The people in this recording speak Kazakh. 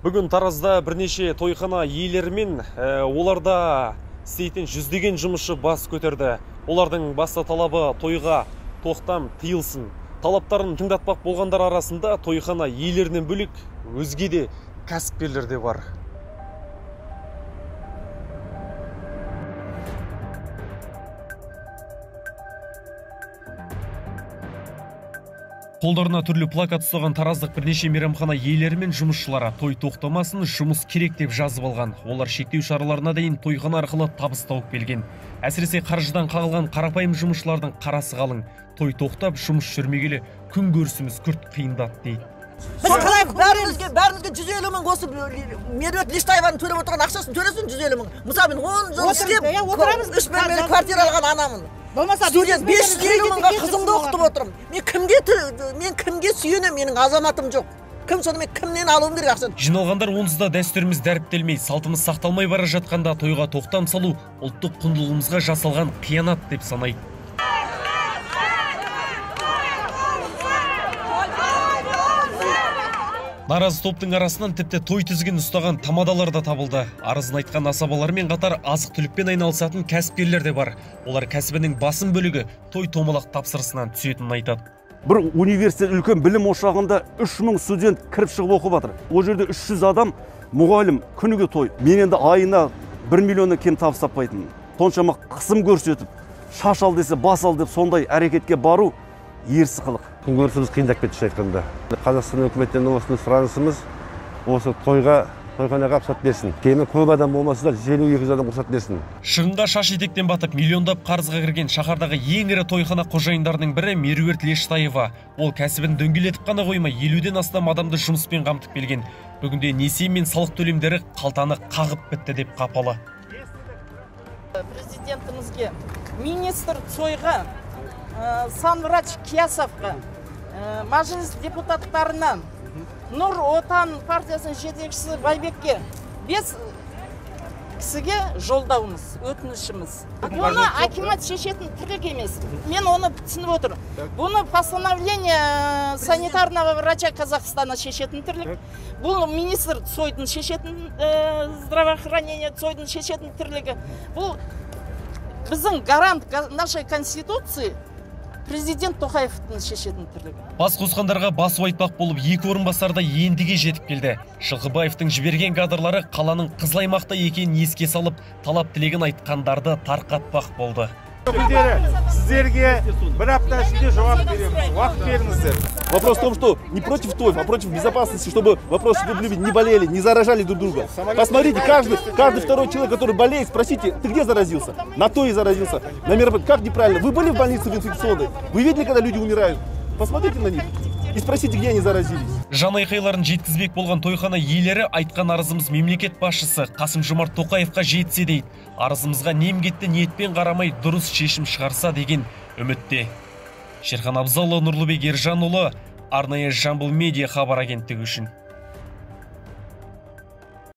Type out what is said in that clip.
Бүгін Таразда бірнеше тойхана иелерімен оларда істейтін жүздеген жұмысшы бас көтерді. Олардың басты талабы тойға тоқтам тыйылсын. Талаптарын тыңдатпақ болғандар арасында тойхана иелерінен бөлек өзге де кәсіпкерлер де бар. Қолдарына түрлі плакат ұстаған тараздық бірнеше мейрамхана иелері мен жұмысшылары той тоқтамасын, жұмыс керек деп жазып алған. Олар шектеу шараларына дейін тойхана арқылы табыс тауып келген. Әсіресе қаржыдан қағылған қарапайым жұмысшылардың қарасы қалың. Той тоқтап, жұмыс жүрмегелі күн көрісіміз күрт қиындады дейді. Біз қалай бәрімізге 150 мың осы Меруерт Лештаеваның төлеп отырған ақшасын төлесін 150 мың. Мысалы мен 10 жыл істеп, 3 бөлмелі квартира алған анамын. Студент 550 мыңға қызымды оқытып отырмын. Мен кімге сүйенемін, менің азаматым жоқ. Кім соны мен кімнен алуым керек ақшаны? Жиналғандар онсыз да дәстүріміз дәріптелмей, салтымыз сақталмай бара жатқанда тойға тоқтам салу ұлттық құндылығымызға жасалған қиянат деп санайды. Наразы топтың арасынан тіпті той тізгін ұстаған тамадалар да табылды. Арызын айтқан асабалармен қатар азық-түлікпен айналысатын кәсіпкерлер де бар. Олар кәсібінің басым бөлігі той томалақ тапсырысынан түсетінін айтады. Бір университет үлкен білім ошағында 3000 студент кіріп шығып оқып жатыр. Ол жерде 300 адам мұғалім, күніге той. Мен енді айына 1 миллионнан кем табыс таппайтынмын. Соншама қысым көрсетіп, шаш ал десе бас ал деп сондай әрекетке бару ерсі қылық. Күнкөрісіміз қиындап кетті айтқанда. Қазақстан үкіметінен осыны сұранысымыз, осы тойханаға рұқсат берсін. Кемі көп адам болмаса да 150-200 адам рұқсат берсін. Шығынға шаш етектен батып, миллиондап қарызға кірген шаһардағы ең ірі тойхана қожайындарының бірі Меруерт Лештаева. Ол кәсібін дөңгелетіп қана қоймай, 50-ден астам адамды жұмыспен қамтып келген. Бүгінде несие мен салық төлемдері қалтаны қағып бітті деп қапалы. Президентімізге, министр Цойға, санврач Киясовқа, мәжіліс депутаттарына, Нұр Отан партиясының жетекшісі Байбекке 5 кісіге жолдауымыз, өтінішіміз. Бұны акимат шешетін тірлік емес. Мен оны түсініп отырмын. Бұны постановление санитарного врача Казахстана шешетін тірлік. Бұл министр Цойдың шешетін, здравоохранение Цойдың шешетін тірлігі. Бұл біздің гарант нашей конституции президент Тоқаевтың шешетін тірлігі. Бас қосқандарға басу айтпақ болып екі орынбасар да ендіге жетіп келді. Жылқыбаевтың жіберген кадрлары қаланың қызыл аймақта екенін еске салып, талап тілегін айтқандарды тарқатпақ болды. Сіздерге бір апта ішінде жауап береміз. Уақыт беріңіздер. Вопрос в том, что не против той, а против безопасности, чтобы вопрос, чтобы люди не болели, не заражали друг друга. Посмотрите, каждый второй человек, который болеет, спросите, ты где заразился? На то и заразился. На мероприятии. Как неправильно? Вы были в больнице в инфекционной? Вы видели, когда люди умирают? Посмотрите на них и спросите, где они заразились. Жан айқайларын жеткізбек болған тойхана иелері айтқан арызымыз мемлекет басшысы Қасым-Жомарт Тоқаевқа жетсе дейді. Арызымызға немкетті ниетпен қарамай дұрыс шешім шығарса деген үмітте. Шерхан Абзалұлы, Нұрлыбек Ержанұлы, арнайы Жамбыл медиа хабар агенттігі үшін.